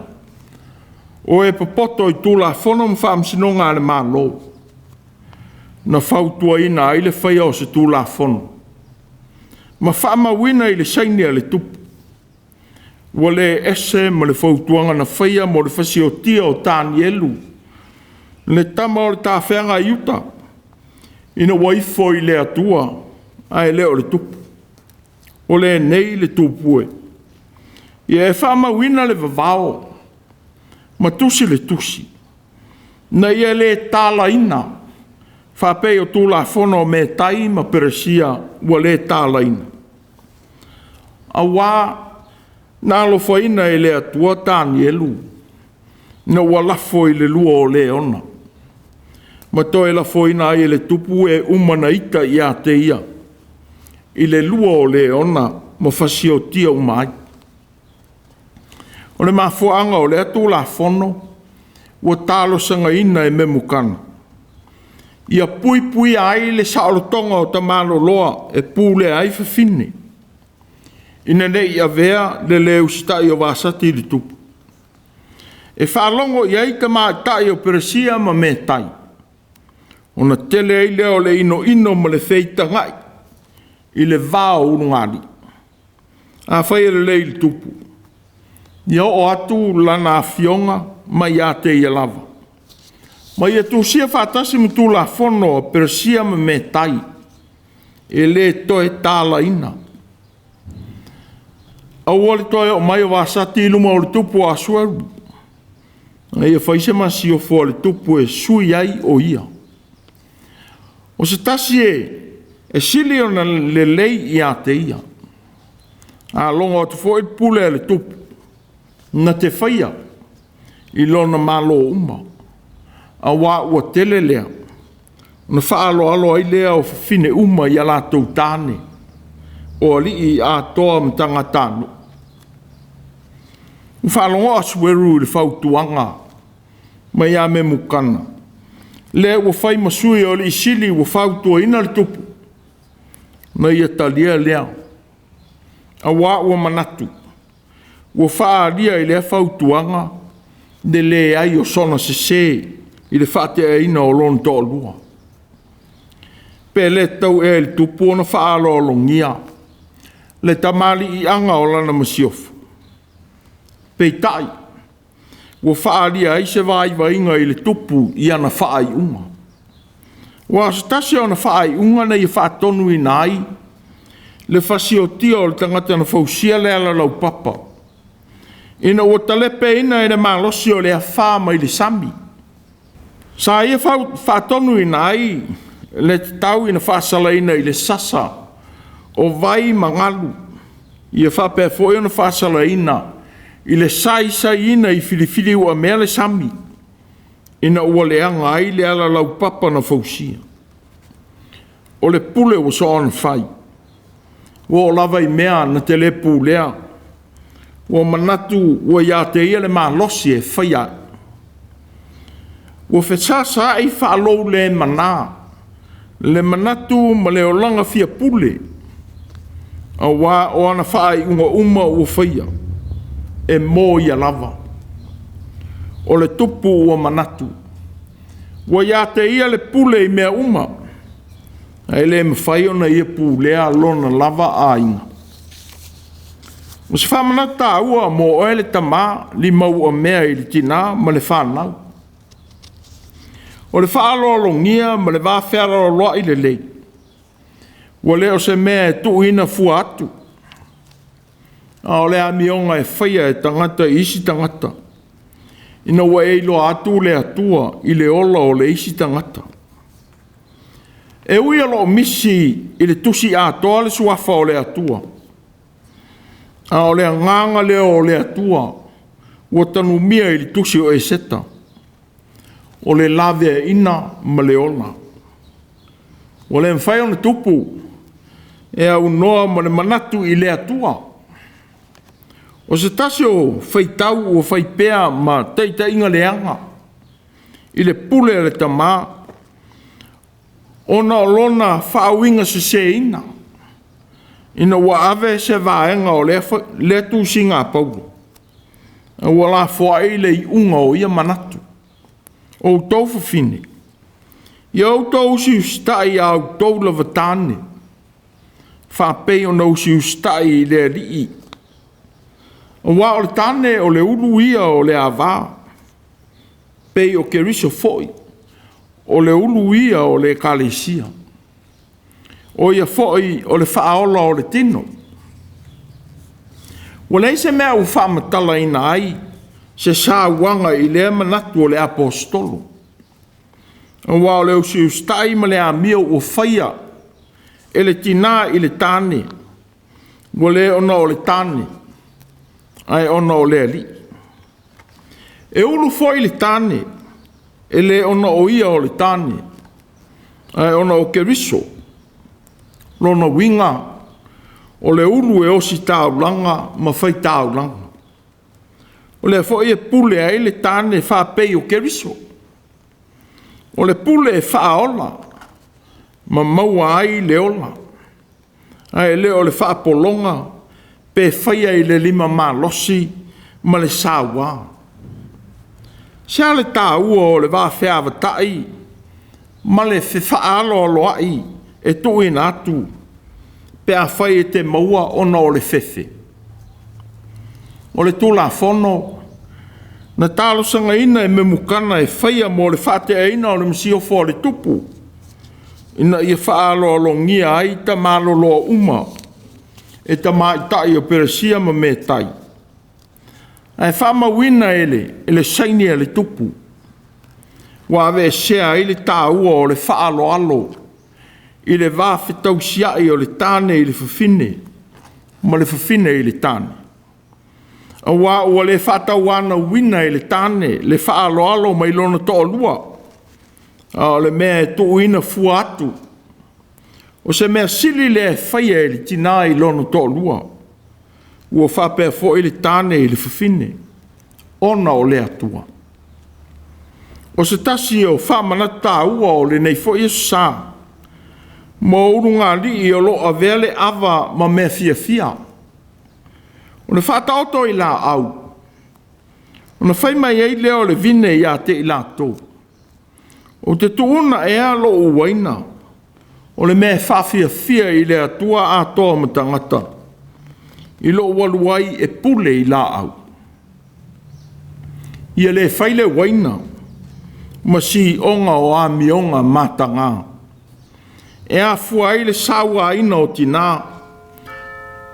o e popoto i Tulafono ma faamasinoga a le Malo, na fautuaina ai le faia o se Tulafono ma faamauina i le saini a le tupu, ua le ese ma le fautuaga na faia mo le fasiotia o Tanielu, le tama o le tafeaga a Iuta, ina ua ifo i le Atua ae le o le tupu. O lenei le tupu e, ia e faamauina le vavao ma tusi le tusi, na ia le talaina, faapei o Tulafono o Metai ma Peresia ua le talaina. Aua na alofaina e le Atua Tanielu, ina ua lafo i le lua o leona, ma toe lafoina ai e le tupu e uma na ita ia te ia i le lua o leona ma fasiotia uma ai. O le mafuaaga o lea Tulafono ua talosagaina e Memukana, ia puipuia ai le saolotoga o tamaloloa e pulea ai fafine, ina ne i avea le le usitai o Vasati i le tupu, e faalogo i ai tamaitai o Peresia ma Metai, Ona tele ai lea o le inoino ma le feitagai i le va o ulugalii. Afai e lelei i le tupu, ia oo atu lana afioga mai ia te ia lava, ma ia tusia faatasi ma Tulafono a Peresia ma Metai, e le toe talaina. Aua le toe oo mai o Vasati i luma o le tupu o Asueru, a ia fai se masiofo a le tupu e sui ai o ia. O se tasi e sili ona lelei ia te ia. A logo atu foi le pule a le tupu na te faia i lona malo uma, auā ua tele lea, ona faaaloalo ai lea o fafine uma i a latou tane, o alii atoa ma tagatanuu. Ua faalogo Asueru i le fautuaga mai ia Memukana, lea ua fai ma sui o alii sili ua fautuaina le tupu, na ia talia lea, auā ua manatu ua faaalia i lea fautuaga le leai o sona sesē i le faateaina o lona toalua. Pe le tatau ea i le tupu ona faaaloalogia le tamaliiaga o lana masiofo? Peitai, ua faaalia ai se vaivaiga i le tupu i ana faaiuga. Aua o se tasi o ana faaiuga na ia faatonuina ai le fasiotia o le tagata na fausia le alalaupapa, ina ua talepeina e le malosi o le afa mai le sami. Sa ia faatonuina ai le tatau ina faasalaina i le sasa o vai ma galu, ia faapea foi ona faasalaina i le saisaiina i filifili uamea le sami, ina ua leaga ai le alalaupapa na fausia. O le pule ua soona fai, ua oo lava i mea na te le pulea, ua manatu ua ia te ia le malosi e faia ai. Ua fesasaai faalou le mana le manatu ma le olaga fiapule, auā o ana faaiuga uma ua faia, e mo ia lava. O le tupu ua manatu, ua ia te ia le pule i mea uma, ae le mafai ona ia pulea lona lava aiga. O se faamanatu taua mo oe le tama limauamea i le tina ma le fanau. O le faaaloalogia ma le vafealoaloai lelei, ua le o se mea e tuuina fua atu, a o le amioga e faia e tagata i isi tagata, ina ua e iloa atu le Atua i le ola o le isi tagata. E ui o lo o misi i le tusi atoa le suafa o le Atua, a o le agaga lea o le Atua ua tanumia i le tusi o Eseta, o le laveaiina ma le ola. Ua le mafai ona tupu e aunoa ma le manatu i le Atua. O se tasi o faitau ua fai pea ma taitaiga leaga i le pule a le tama, ona o lona faauigaseseina, ina ua ave se vaega o lea tusiga a Paulo, a ua lafoai le iuga o ia manatu. O outou fafine, ia outou usiusitai i a outou lava tane, faapei ona usiusitai i le Alii. Aua o le tane o le ulu ia o le ava, pei o Keriso foi, o le ulu ia o le ekalesia. O ia foi o le faaola o le tino. Ua leai se mea ua faamatalaina ai se sauaga i lea manatu o le aposetolo, aua o le usiusitai ma le amio ua faia e le tina i le tane, ua le ona o le tane, ae ona o le Alii. E ulu foi le tane, e le ona o ia o le tane, ae ona o Keriso. Lona uiga, o le ulu e ositaulaga ma faitaulaga. O lea foi e pule ai le tane faapei o Keriso. O le pule e faaola ma maua ai le ola, ae le o le faapologa pe faia i le lima malosi ma le sauā. Se a le taua o le va feavatai ma le fefaaloaloai e tuuina atu pe afai e te maua ona o le fefe. O le Tulafono na talosagaina e Memukana e faia mo le faateaina o le masiofo a le tupu, ina ia faaaloalogia ai tamaloloa uma e tamaitai o Peresia ma Metai, ae faamauina e le saini a le tupu, ua aveesea ai le taua o le faaaloalo i le va fetausiai o le tane i le fafine ma le fafine i le tane, aua ua le faatauanauina e le tane le faaaloalo mai lona toalua, a o le mea e tuuina fua atu. O se mea sili lea e faia e le tina i lona toalua, ua faapea foi le tane i le fafine, ona o le Atua. O se tasi o faamanatu taua o lenei foi aso sa mo ulugalii o lo o avea le ava ma mea fiafia. O le faataoto i laau, ona fai mai ai lea o le vine ia te i latou, ou te tuuna ea lou uaina, o le mea e faafiafia i le Atua atoa ma tagata, i lou alu ai e pule i laau. Ia le fai le uaina ma sioga o amioga mataga, e afua ai le sauaina o tina,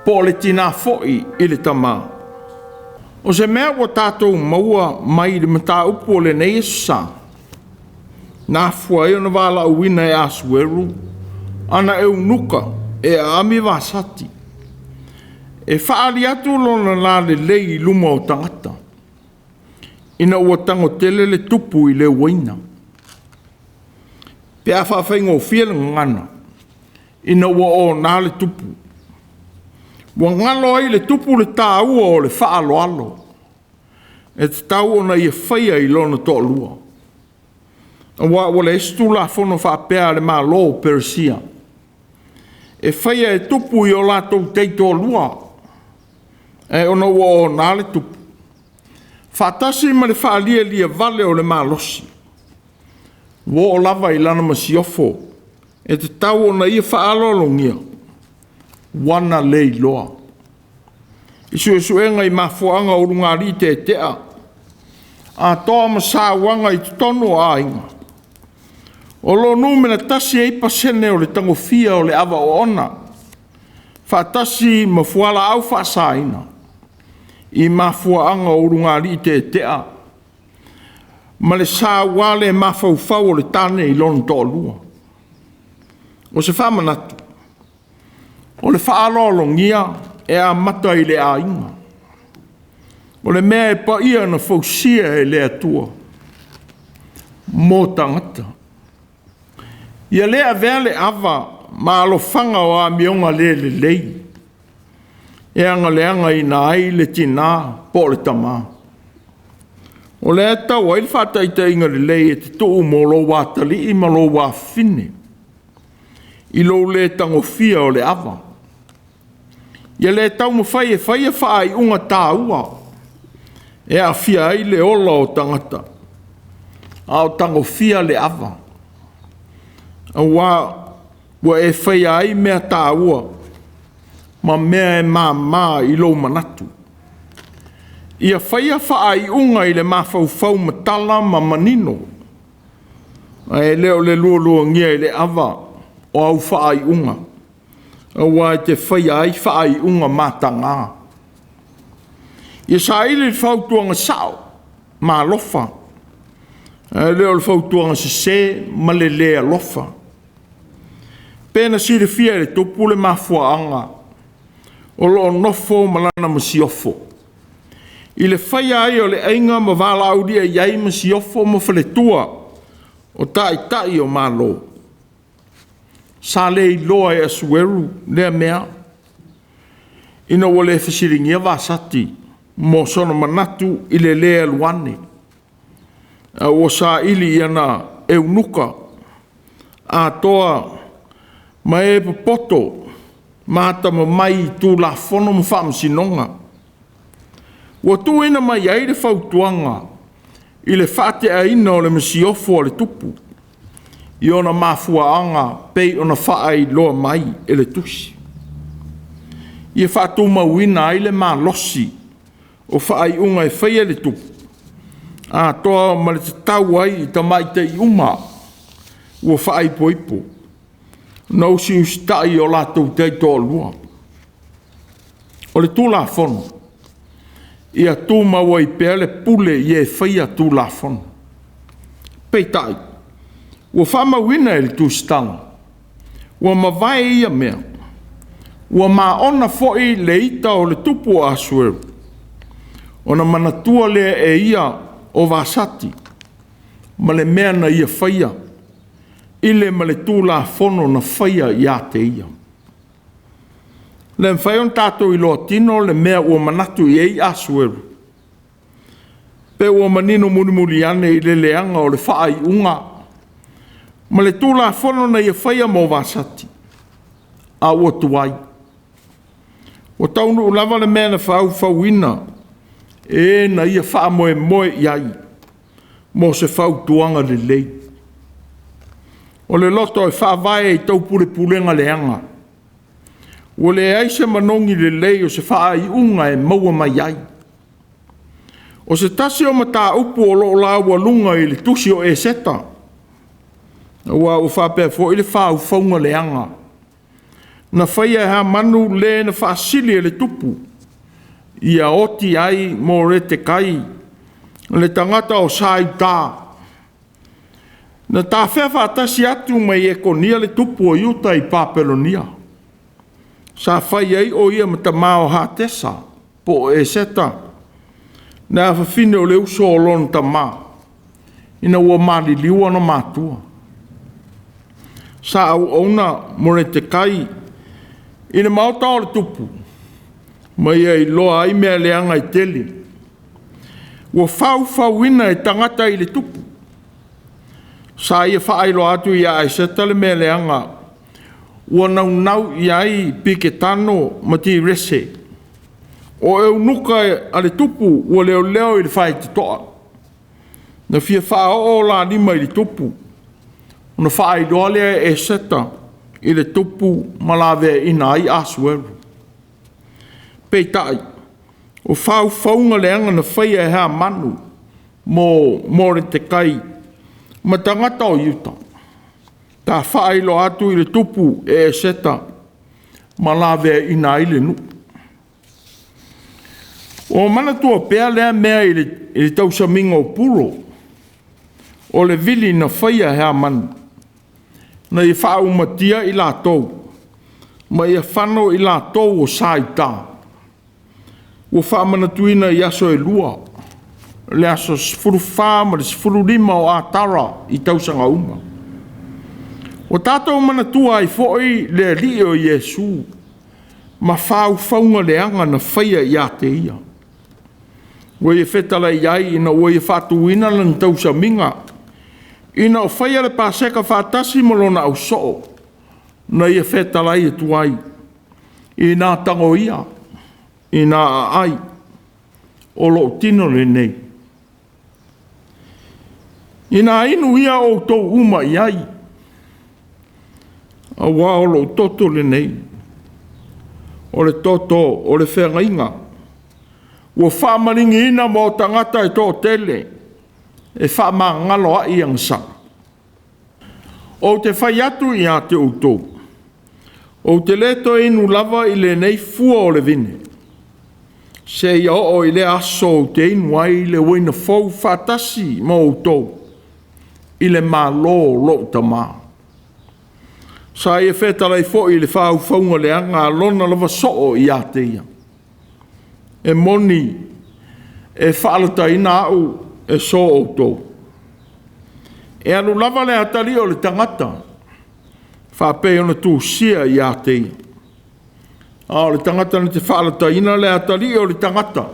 po o le tina foi i le tama. O se mea ua tatou maua mai le mataupu o lenei aso sa, na afua ai ona valaauina e Asueru ana eunuka e aami Vasati, e faaali atu lona lalelei i luma o tagata, ina ua tago tele le tupu i le uaina. Pe a faafaigofie le gagana, ina ua ona le tupu, ua galo ai le tupu le taua o le faaaloalo e tatau ona ia faia i lona toalua, aua ua leai se Tulafono faapea a le Malo o Peresia e faia e tupu i o latou taitoalua, ae ona ua ona le tupu, faatasi ma le faalialia vale o le malosi, ua oo lava i lana masiofo e tatau ona ia faaaloalogia, ua na le iloa. I suesuega i mafuaaga o ulugalii teetea, atoa ma sauaga i totonu o aiga, o lo o numera tasi ai pasene o le tagofia o le ava oona, faatasi ma fualaau faasaina i mafuaaga o ulugalii teetea ma le saua le mafaufau o le tane i lona toalua. O se faamanatu, o le faaaloalogia e amata i le aiga. O le mea e paia na fausia e le Atua mo tagata. Ia le avea le ava ma alofaga o amioga le lelei e agaleagaina ai le tina po o le tama. O lea e tau ai le faataitaiga lelei e te tuu mo lou atalii ma lou afafine, i lou le tagofia o le ava. Ia le taumafai e faia faaiuga taua e aafia ai le ola o tagata, a o tagofia le ava, aua ua e faia ai mea taua ma mea e mama i lou manatu. Ia faia faaiuga i le mafaufau matala ma manino, ae le o le lualuagia i le ava o au faaiuga, aua e te faia ai faaiuga mataga. Ia saili le fautuaga sao ma alofa, ae le o le fautuaga sese ma le le alofa. Pe na silafia e le tupu le mafuaaga o lo o nofo ma lana masiofo, i le faia ai o le aiga ma valaaulia i ai masiofo ma faletua o taitai o Malo. Sa le iloa e Asueru lea mea, ina ua le fesiligia Vasati mo sona manatu i le le alu ane, a ua saili i ana eunuka atoa ma e popoto ma atamamai i Tulafono ma Faamasinoga. Ua tuuina mai ai le fautuaga i le faateaina o le masiofo a le tupu, I ona mafuaaga pei ona faailoa mai e le tusi. Ia faatumauina ai le malosi o faaiuga e faia e le tupu, atoa ma le tatau ai i tamaitai uma ua faaipoipo ona usiusitai i o latou taitoalua. O le Tulafono, ia tumau ai pea le pule i e faia Tulafono. Peitai, ua faamauina i le tusitala, ua mavae ia mea, ua maona foi le ita o le tupu o Asueru, ona manatua lea e ia o Vasati ma le mea na ia faia i le ma le tulafono na faia ia te ia. E le mafai ona tatou iloa tino le mea ua manatu i ai Asueru, pe ua manino mulimuli ane i le leaga o le faaiuga ma le tulafono na ia faia mo Vasati, a ua tuai. Ua taunuu lava le mea na faufauina e e na ia faamoemoe i ai mo se fautuaga lelei. O le loto e faavae i taupulepulega leaga, ua leai se manogi lelei o se faaiuga e maua mai ai. O se tasi o mataupu o lo o laualuga i le tusi o Eseta, aua ua faapea foi le faufauga leaga na faia e Hamanu le na faasili e le tupu ia oti ai Moretekai le tagata o Saita, na tafea faatasi atu ma Iekonia le tupu o Iuta i Papelonia. Sa fai ai o ia ma tamā o Hatesa po o Eseta, le afafine o le uso o lona tamā, ina ua maliliu ona matua. Sa auauna Moretekai i le maota o le tupu, ma ia iloa ai mea leaga e tele, ua faufauina e tagata i le tupu. Sa ia faailoa atu ia Eseta le mea leaga ua naunau i ai Biketano ma Tirese, o eunuka a le tupu ua leoleo i le faitotoa, na fia faaoo la lima i le tupu, ona faailoa lea e Eseta i le tupu ma laveaiina ai Asueru. Peitai, o faufauga leaga na faia e Hamanu mo Moretekai ma tagata o Iuta, ta faailoa atu i le tupu e Eseta ma laveaiina ai le nuu. Ua manatua pea lea mea i le tausamiga o Puro, o le vili na faia e Hamanu, na ia faaumatia i latou, ma ia fano i latou o Saita, ua faamanatuina i aso e lua, le aso 14 ma le 15 o Atara i tausaga uma. Ua tatou manatua ai foi le Alii o Iesu ma faufauga leaga na faia ia te ia. Ua ia fetalai ai ina ua ia faatuina lana tausamiga, ina o faia le Paseka faatasi ma lona ausoo, na ia fetalai atu ai, ina tago ia, ina aai, o lou tino lenei. Ina inu ia outou uma i ai, aua o lou toto lenei, o le toto o le feagaiga, ua faamaligiina mo tagata e toatele, e faamagalo ai agasala. Ou te fai atu ia te outou, ou te le toe inu lava i lenei fua o le vine, seia oo i le aso ou te inu ai le uaina fou faatasi ma outou i le Malo o lou Tamā. Sa ia fetalai foi i le faufauga leaga a lona lava soo ia te ia. E moni, e faalataina au e so outou. E alu lava le atalii o le tagata, faapei ona tusia ia te ia. A o le tagata na te faalataina le atalii o le tagata,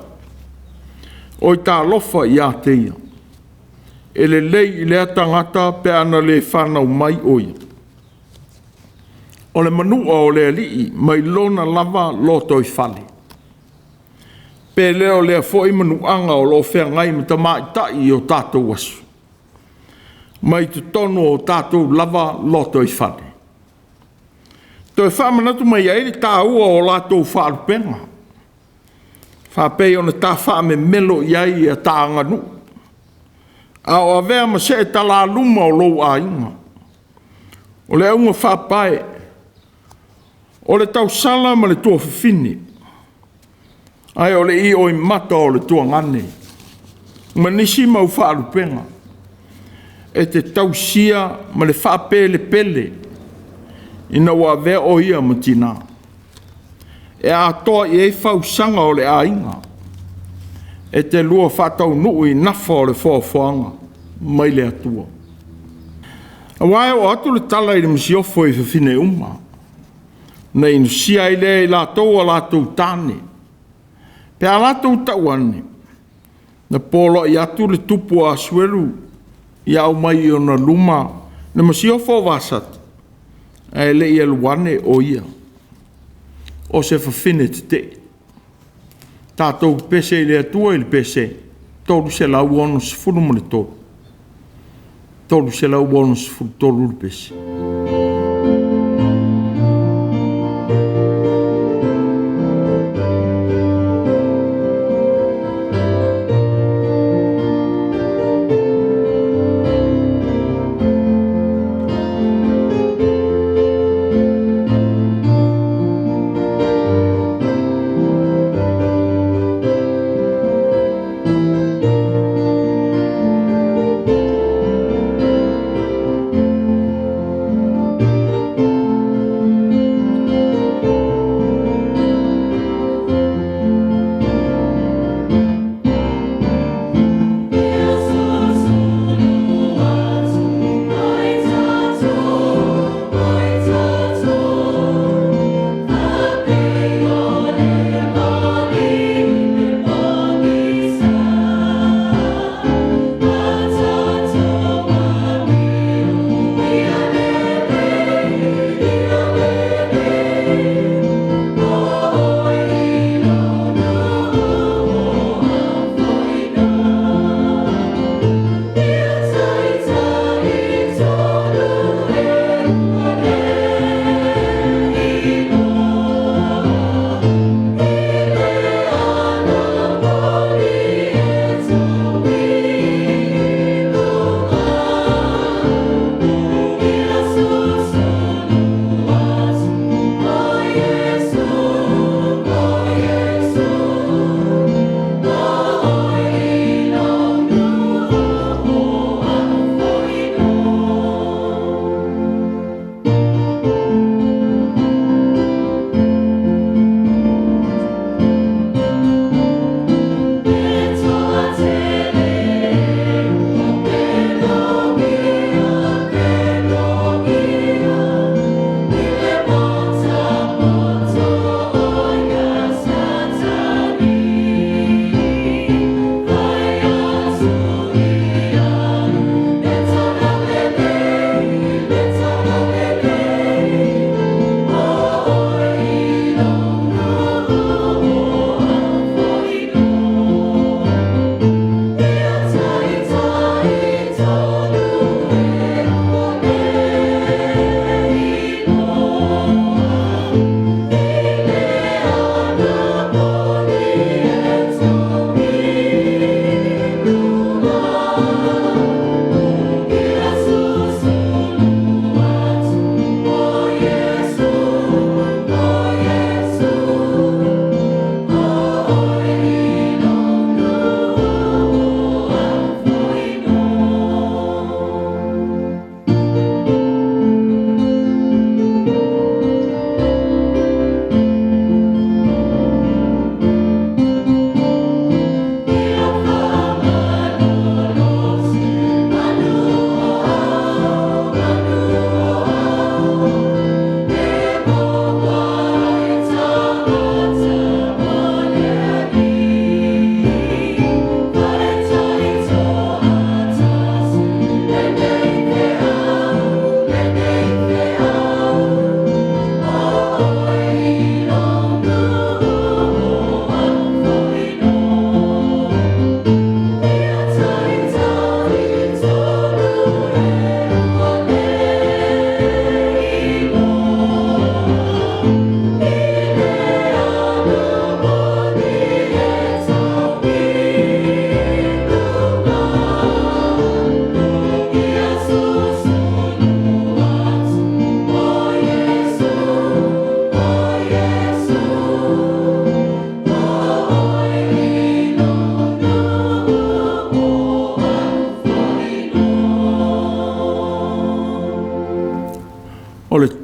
oi talofa ia te ia. E lelei i lea tagata pe ana le fanau mai o ia. O le manua o le Alii mai lona lava lotoifale. Pe le o lea foi manuaga o lo o feagai ma tamaitai i o tatou aso. mai totonu o tatou lava lotoifale. Toe faamanatu mai ai le taua o latou faalupega, faapei ona ta faamemelo i ai ia ta aganuu, a o avea ma see talaluma o lou aiga. O le auga faapae, o le tausala ma le tuafafine, ae o le ioimata o le tuagane ma nisi mau faalupega e te tausia ma le faapelepele ina ua avea o ia ma tina, e atoa i ai fausaga o le aiga. E te lua faataunuu i nafa o le foafoaga mai le Atua. Aua e oo atu le tala i le masiofo i fafine uma, ona inusia ai lea e i latou a latou tane, pe a latou tau ane, na poloai atu le tupu o Asuelu ia aumai i ona luma le masiofo o Vasati, ae le i alu ane o ia, o se fafine tetee. Tatou pepese i le Atua i le pese 363, 363 le pese.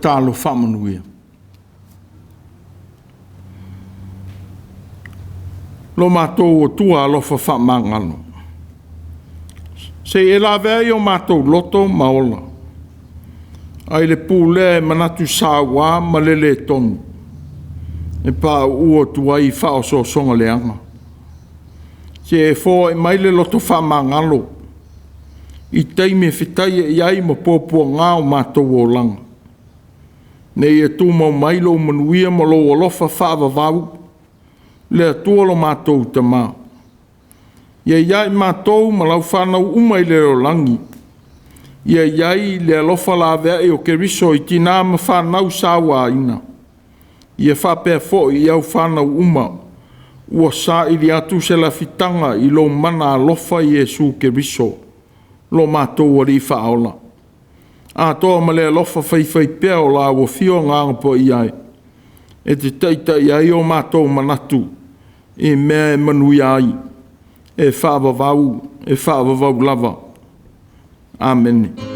tatalo faamanuia. Lo matou Atua alofa faamagalo, se i e lavea o matou loto ma ola, ai le pulea e manatu saua ma le le tonu, e pauu atu ai i faaosoosoga leaga. Se e foai mai le loto faamagalo i taimi e fetaiai ai ma puapuaga o matou olaga, ina ia tumau mai lou manuia ma lou alofa faavavau, le Atua lo matou Tama. Ia i ai matou ma lau fanau uma i le lalolagi, ia i ai le alofa laveai o Keriso i tina ma fanau sauaina, ia faapea foi i au fanau uma ua saili atu se lafitaga i lou mana alofa Iesu Keriso lo matou Alii Faaola, atoa ma le alofa faifaipea o lau Afio Agaga Paia e, e te taitai ai o matou manatu i mea e manuia ai, e faavavau, e faavavau lava. Amene.